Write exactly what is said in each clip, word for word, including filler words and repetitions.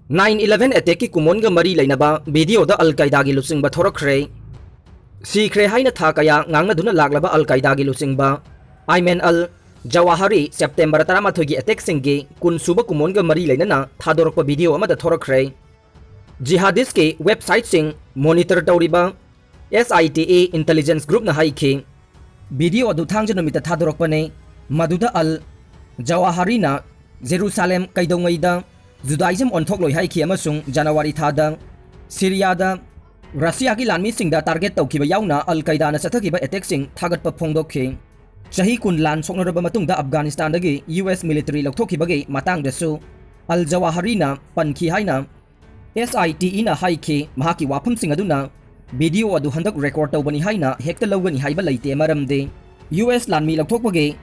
Nine eleven attack ꯀꯤ ꯀꯨꯃꯣꯟꯒ ꯃꯔꯤ ꯂꯩꯅꯕ video ꯗ ꯑꯜ ꯀꯥꯏꯗꯥꯒꯤ ꯂꯨꯆꯤꯡꯕ ꯊꯣꯔꯛꯈ꯭ꯔꯦ꯫ ꯁꯤꯈ꯭ꯔꯦ ꯍꯥꯏꯅ ꯊꯥ ꯀꯌꯥ ꯉꯥꯡꯅꯗꯨꯅ ꯂꯥꯛꯂꯕ ꯑꯜ ꯀꯥꯏꯗꯥꯒꯤ ꯂꯨꯆꯤꯡꯕ ꯑꯥꯏꯃꯦꯟ ꯑꯜ ꯖꯋꯥꯍꯔꯤ September ꯇꯔꯥꯃꯥꯊꯣꯏꯒꯤ attack ꯁꯤꯡꯒꯤ ꯀꯨꯟ ꯁꯨꯕ ꯀꯨꯃꯣꯟꯒ ꯃꯔꯤ ꯂꯩꯅꯅ ꯊꯥꯗꯣꯔꯛꯄ video ꯑꯃꯗ ꯊꯣꯔꯛꯈ꯭ꯔꯦ꯫ Jihadist ꯀꯤ website ꯁꯤꯡ monitor ꯇꯧꯔꯤꯕ S I T E intelligence group ꯅ ꯍꯥꯏꯈꯤ꯫ Video ꯑꯗꯨ ꯊꯥꯡꯖ ꯅꯨꯃꯤꯠꯇ ꯊꯥꯗꯣꯔꯛꯄꯅꯤ꯫ ꯃꯗꯨꯗ ꯑꯜ ꯖꯋꯥꯍꯔꯤꯅ ꯖꯦꯔꯨꯁꯥꯂꯦꯝ ꯀꯩꯗꯧꯉꯩꯗ Judaism ꯑꯣꯟꯊꯣꯛꯂꯣꯏ ꯍꯥꯏꯈꯤ ꯑꯃꯁꯨꯡ ꯖꯅꯋꯥꯔꯤ ꯊꯥꯗ ꯁꯤꯔꯤꯌꯥꯗ ꯔꯁꯤꯌꯥꯒꯤ ꯂꯥꯟꯃꯤꯁꯤꯡꯗ target ꯇꯧꯈꯤꯕ ꯌꯥꯎꯅ ꯑꯜ ꯀꯥꯏꯗꯥꯅ ꯆꯠꯊꯈꯤꯕ attack ꯁꯤꯡ ꯊꯥꯒꯠꯄ ꯐꯣꯡꯗꯣꯛꯈꯤ꯫ ꯆꯍꯤ ꯀꯨꯟ ꯂꯥꯟ ꯁꯣꯛꯅꯔꯕ ꯃꯇꯨꯡꯗ ꯑꯐꯒꯥꯅꯤꯁꯇꯥꯟꯗꯒꯤ U S military ꯂꯧꯊꯣꯛꯈꯤꯕꯒꯤ ꯃꯇꯥꯡꯗꯁꯨ ꯑꯜ ꯖꯋꯥꯍꯔꯤꯅ ꯄꯟꯈꯤ ꯍꯥꯏꯅ S I T E ꯅ ꯍꯥꯏꯈꯤ꯫ ꯃꯍꯥꯛꯀꯤ ꯋꯥꯐꯝꯁꯤꯡ ꯑꯗꯨꯅ video ꯑꯗꯨ ꯍꯟꯗꯛ record ꯇꯧꯕꯅꯤ ꯍꯥꯏꯅ ꯍꯦꯛꯇ ꯂꯧꯒꯅꯤ ꯍꯥꯏꯕ ꯂꯩꯇꯦ, ꯃꯔꯝꯗꯤ U S ꯂꯥꯟꯃꯤ ꯂꯧꯊꯣꯛꯄꯒꯤ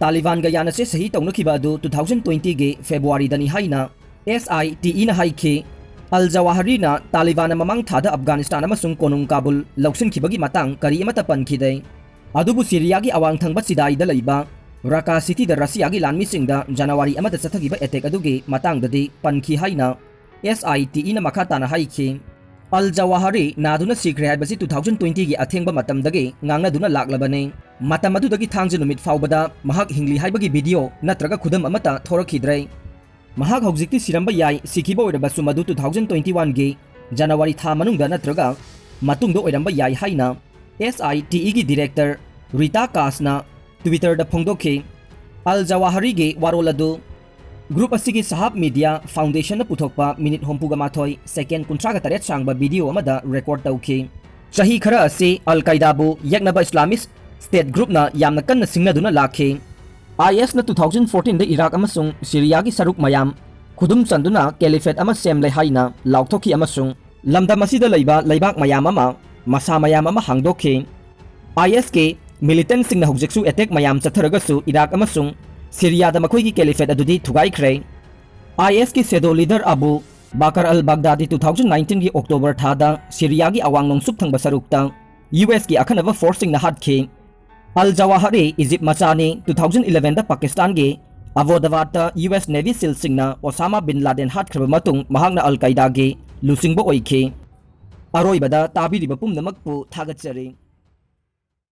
ꯇꯥꯂꯤꯕꯥꯟꯒ ꯌꯥꯅꯁꯦ ꯁꯍꯤ ꯇꯧꯅꯈꯤꯕ ꯑꯗꯨ two thousand twenty ꯒꯤ February ꯗꯅꯤ ꯍꯥꯏꯅ S I T E ꯅ ꯍꯥꯏꯈꯤ꯫ ꯑꯜ ꯖꯋꯥꯍꯔꯤꯅ ꯇꯥꯂꯤꯕꯥꯟꯅ ꯃꯃꯥꯡ ꯊꯥꯗ ꯑꯐꯒꯥꯅꯤꯁꯇꯥꯟ ꯑꯃꯁꯨꯡ ꯀꯣꯅꯨꯡ ꯀꯥꯕꯨꯜ ꯂꯧꯁꯤꯟꯈꯤꯕꯒꯤ ꯃꯇꯥꯡ ꯀꯔꯤ ꯑꯃꯠꯇ ꯄꯟꯈꯤꯗꯦ꯫ ꯑꯗꯨꯕꯨ ꯁꯤꯔꯤꯌꯥꯒꯤ ꯑꯋꯥꯡ ꯊꯪꯕ ꯆꯤꯗꯥꯏꯗ ꯂꯩꯕ ꯔꯥꯀꯥ city ꯗ ꯔꯁꯤꯌꯥꯒꯤ ꯂꯥꯟꯃꯤꯁꯤꯡꯗ ꯖꯅꯋꯥꯔꯤ ꯑꯃꯗ ꯆꯠꯊꯈꯤꯕ attack ꯑꯗꯨꯒꯤ ꯃꯇꯥꯡꯗꯗꯤ ꯄꯟꯈꯤ ꯍꯥꯏꯅ S I T E ꯅ ꯃꯈꯥ ꯇꯥꯅ ꯍꯥꯏꯈꯤ꯫ ꯑꯜ ꯖꯋꯥꯍꯔꯤ ꯅꯥꯗꯨꯅ ꯁꯤꯈ꯭ꯔꯦ ꯍꯥꯏꯕꯁꯤ two thousand twenty ꯒꯤ ꯑꯊꯦꯡꯕ ꯃꯇꯝꯗꯒꯤ ꯉꯥꯡꯅꯗꯨꯅ ꯂꯥꯛꯂꯕꯅꯤ꯫ ꯃꯇꯝ ꯑꯗꯨꯗꯒꯤ ꯊꯥꯡꯖ ꯅꯨꯃꯤꯠ ꯐꯥꯎꯕꯗ ꯃꯍꯥꯛ ꯍꯤꯡꯂꯤ ꯍꯥꯏꯕꯒꯤ video ꯅꯠꯇ꯭ꯔꯒ ꯈꯨꯗꯝ ꯑꯃꯠꯇ ꯊꯣꯔꯛꯈꯤꯗ꯭ꯔꯦ꯫ ꯃꯍꯥꯛ ꯍꯧꯖꯤꯛꯇꯤ ꯁꯤꯔꯝꯕ ꯌꯥꯏ, ꯁꯤꯈꯤꯕ ꯑꯣꯏꯔꯕꯁꯨ ꯃꯗꯨ two thousand twenty one ꯒꯤ ꯖꯅꯋꯥꯔꯤ ꯊꯥ ꯃꯅꯨꯡꯗ ꯅꯠꯇ꯭ꯔꯒ ꯃꯇꯨꯡꯗ ꯑꯣꯏꯔꯝꯕ ꯌꯥꯏ ꯍꯥꯏꯅ S I T E ꯒꯤ director ꯔꯤꯇꯥ ꯀꯥꯁꯅ Twitter ꯗ ꯐꯣꯡꯗꯣꯛꯈꯤ꯫ ꯑꯜ ꯖꯋꯥꯍꯔꯤꯒꯤ ꯋꯥꯔꯣꯜ ꯑꯗꯨ group ꯑꯁꯤꯒꯤ ꯁꯍꯥꯕ Media Foundation ꯅ ꯄꯨꯊꯣꯛꯄ minute ꯍꯨꯝꯐꯨꯒ ꯃꯥꯊꯣꯏ second ꯀꯨꯟꯊ꯭ꯔꯥꯒ ꯇꯔꯦꯠ ꯁꯥꯡꯕ video ꯑꯃꯗ record ꯇꯧꯈꯤ꯫ ꯆꯍꯤ ꯈꯔ ꯑꯁꯤ ꯑꯜ ꯀꯥꯏꯗꯥꯕꯨ ꯌꯦꯛꯅꯕ Islamist State group ꯅ ꯌꯥꯝꯅ ꯀꯟꯅ ꯁꯤꯡꯅꯗꯨꯅ ꯂꯥꯛꯈꯤ꯫ I S ꯅ two thousand fourteen ꯗ ꯏꯔꯥꯛ ꯑꯃꯁꯨꯡ ꯁꯤꯔꯤꯌꯥꯒꯤ ꯁꯔꯨꯛ ꯃꯌꯥꯝ ꯈꯨꯗꯨꯝ ꯆꯟꯗꯨꯅ caliphate ꯑꯃ ꯁꯦꯝꯂꯦ ꯍꯥꯏꯅ ꯂꯥꯎꯊꯣꯛꯈꯤ ꯑꯃꯁꯨꯡ ꯂꯝꯗꯝ ꯑꯁꯤꯗ ꯂꯩꯕ ꯂꯩꯕꯥꯛ ꯃꯌꯥꯝ ꯑꯃ ꯃꯁꯥ ꯃꯌꯥꯝ ꯑꯃ ꯍꯥꯡꯗꯣꯛꯈꯤ꯫ I S ꯀꯤ militant ꯁꯤꯡꯅ ꯍꯧꯖꯤꯛꯁꯨ attack ꯃꯌꯥꯝ ꯆꯠꯊꯔꯒꯁꯨ ꯏꯔꯥꯛ ꯑꯃꯁꯨꯡ ꯁꯤꯔꯤꯌꯥꯗ ꯃꯈꯣꯏꯒꯤ caliphate ꯑꯗꯨꯗꯤ ꯊꯨꯒꯥꯏꯈ꯭ꯔꯦ꯫ I S ꯀꯤ shadow leader ꯑꯕꯨ ꯕꯀꯔ ꯑꯜ ꯕꯒꯗꯥꯗꯤ two thousand nineteen ꯒꯤ October ꯊꯥꯗ ꯁꯤꯔꯤꯌꯥꯒꯤ ꯑꯋꯥꯡ ꯅꯣꯡꯆꯨꯞ ꯊꯪꯕ ꯁꯔꯨꯛꯇ U S ꯀꯤ ꯑꯈꯟꯅꯕ force ꯁꯤꯡꯅ ꯍꯥꯠꯈꯤ꯫ ꯑꯜ ꯖꯋꯥꯍꯔꯤ ꯏꯖꯤꯞ ꯃꯆꯥꯅꯤ꯫ Two thousand eleven ꯗ ꯄꯥꯀꯤꯁꯇꯥꯟꯒꯤ ꯑꯕꯣꯗꯥꯕꯥꯗꯇ ꯌꯨ ꯑꯦꯁ Navy SEALꯁꯤꯡꯅ ꯑꯣꯁꯥꯃꯥ ꯕꯤꯟ ꯂꯥꯗꯦꯟ ꯍꯥꯠꯈ꯭ꯔꯕ ꯃꯇꯨꯡ ꯃꯍꯥꯛꯅ ꯑꯜ ꯀꯥꯏꯗꯥꯒꯤ ꯂꯨꯆꯤꯡꯕ ꯑꯣꯏꯈꯤ꯫ ꯑꯔꯣꯏꯕꯗ ꯇꯥꯕꯤꯔꯤꯕ ꯄꯨꯝꯅꯃꯛꯄꯨ ꯊꯥꯒꯠꯆꯔꯤ꯫